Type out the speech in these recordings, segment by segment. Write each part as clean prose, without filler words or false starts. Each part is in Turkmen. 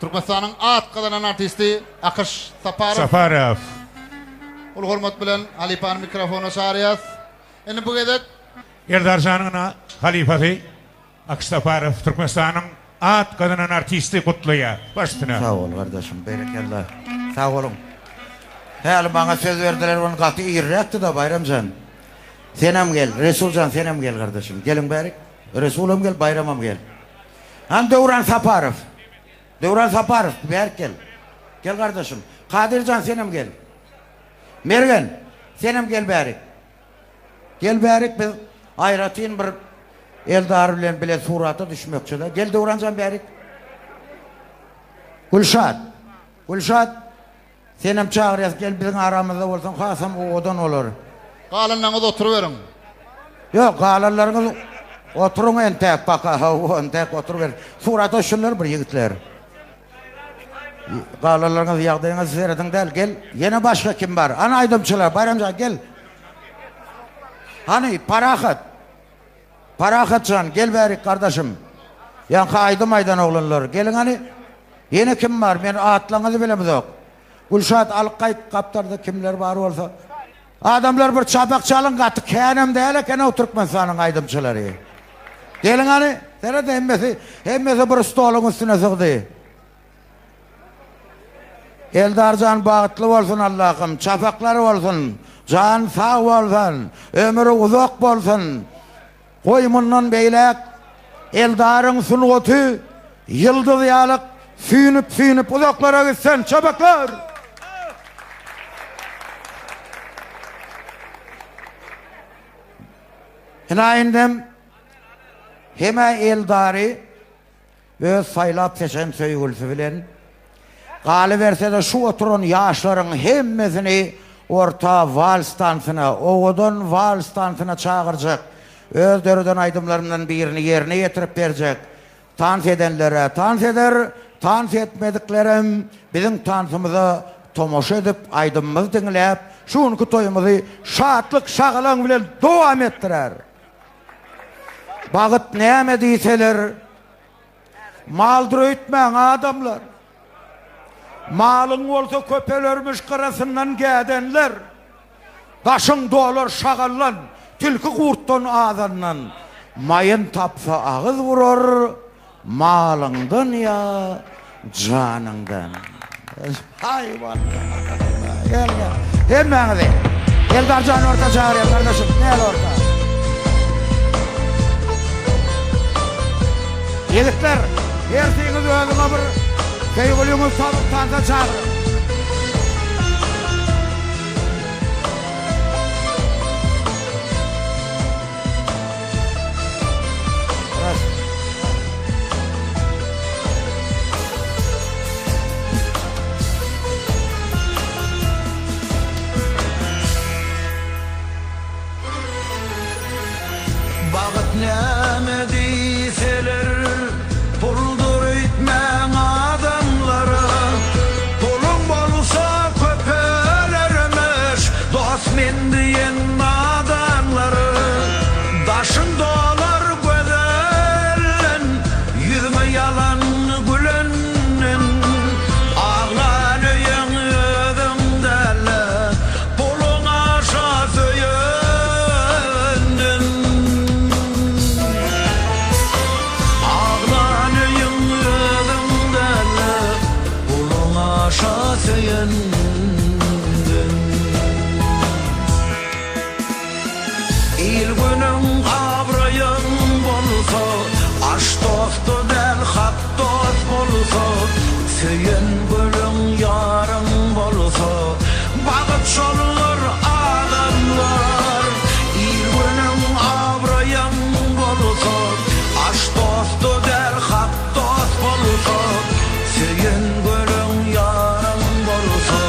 Türkmenistanyň at gazanan artisti Akyş Saparow. Saparow. Uly hormat bilen halypany mikrofona çagyrýas. Indi bu gezek. Eldar janyň halypasy Akyş Saparow Türkmenistanyň at gazanan artisti gutlaýar. Baş üstüne. Sag bol gardaşym berekella sag boluň. Häli maňa söz berdiler ony gaty irräkdi-da Baýramjan. Senem gel Resuljan senem gel gardaşym geliň bärik Resulam gel Baýramam gel. Hany Döwran Saparow. Döwran Saparow bärik gel. Gel gardaşym. Kadyrjan senem gel. Mergen senem gel bärik. Gel bärik biz aýratyn bir Eldar bilen bile surata düşmekçi-de. Gel Döwranjan bärik. Gülşat. Gülşat. Senem çagyrýas gel biziň aramyzda bolsaň hasam owadan bolar. Galanlaryňyz oturyberiň. Ýok galanlaryňyz oturyň entäk paka hawa entäk oturyberiň. Surata düşsünler bir ýigitler. Galanlaryňyz ýagdaýyňyza serediň däl gel ýene başga kim bar hany aýdymçylar Baýramjan gel. Hany Parahat. Parahat jan, gel bärik gardaşym. Ýaňky aýdym aýdan oglanlar, geliň hany. Ýene kim bar, men atlaryňyzy bilemzok. Gülşat, alyp gaýt gapdalda kimler bar bolsa. Adamlar bir çapak çalyň, gaty känem däl eken-ow Türkmenistanyň aýdymçylary. Geliň hany, seret hemmesi, hemmesi bir stoluň üstüne sygdy. Eldarjan bagtly bolsun Allahym çapaklar bolsun jan sag bolsun ömüri uzak bolsun goý mundan beýläk Eldaryň sungaty ýyldyz ýalyk süýnüp süýnüp uzaklara gitsin çapaklar. Ina indem hemä Eldary Öz saýlap-seçen söýgülisi bilen, galyberse-de şu oturan ýaşlaryň hemmesini orta wals tansyna, owadan wals tansyna çagyrjak, öz döreden aýdymlarymdan birini ýerine ýetirip berjek. Tans edenler-ä tans eder, tans etmediklerem biziň tansymyza tomaşa edip, aýdymymyzy diňläp, şu günki toýumyzy şatlyk-şagalaň bilen dowam etdirer. Bagyt näme diýseler, maldyr öýtmäň adamlar. Malyň bolsa köpelermiş gyrasyndan gädenler. Daşyň dolar şagaldan, tilki gurtdan azandan. Maýyn tapsa agyz burar, Malyňdan ýa janyňdan. Haýwan. Gel gel. Hemmäňizi. Eldarjan orta çagyrýan gardaşym. Gel orta. Ýigitler, hersiňiz özüňe bir söýgüliňizi tapyp tansa çagyryň. Bagt näme diýseler, puldur öýtmäň adamlara. Puluň bolsa köpelermiş, dost men diýen nadanlar. Daşyň dolar gözelden, Ýüzüňe ýalan gülenden. Aglan öýüň özüň däl-de, Puluň aşa söýenden. Aglan öýüň özüň däl-de, Puluň aşa söýenden. Il-günüň abraýyň bolsa, Aş dost-da däl, hak dost bolsa, Söýen gülüň ýaryň bolsa, Bagt şoldur adamlar. Il-günüň abraýyň bolsa, Aş dost-da däl, hak dost bolsa, Söýen gülüň ýaryň bolsa,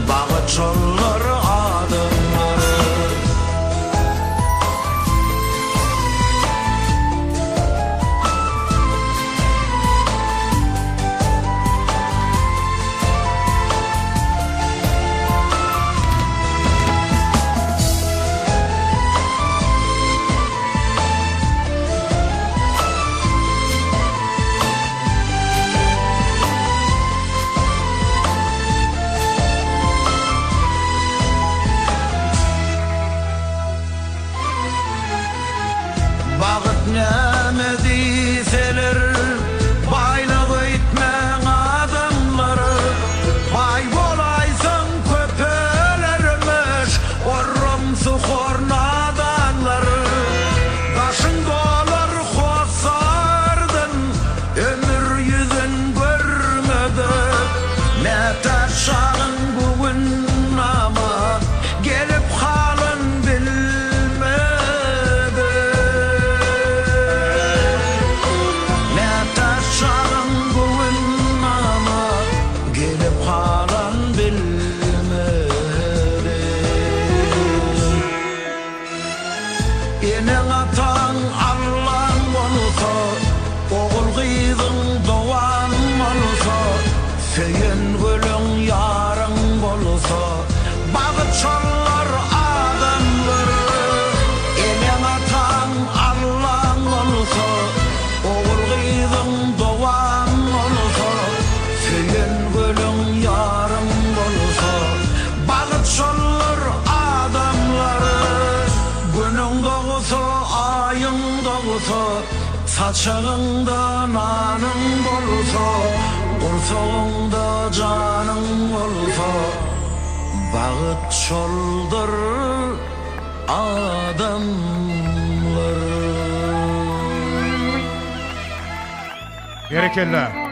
Bagt şoldur adamlar. bolsa, Saçagyňda nanyň bolsa, Gursagyňda janyň bolsa, Bagt şoldur adamlar. Berekella.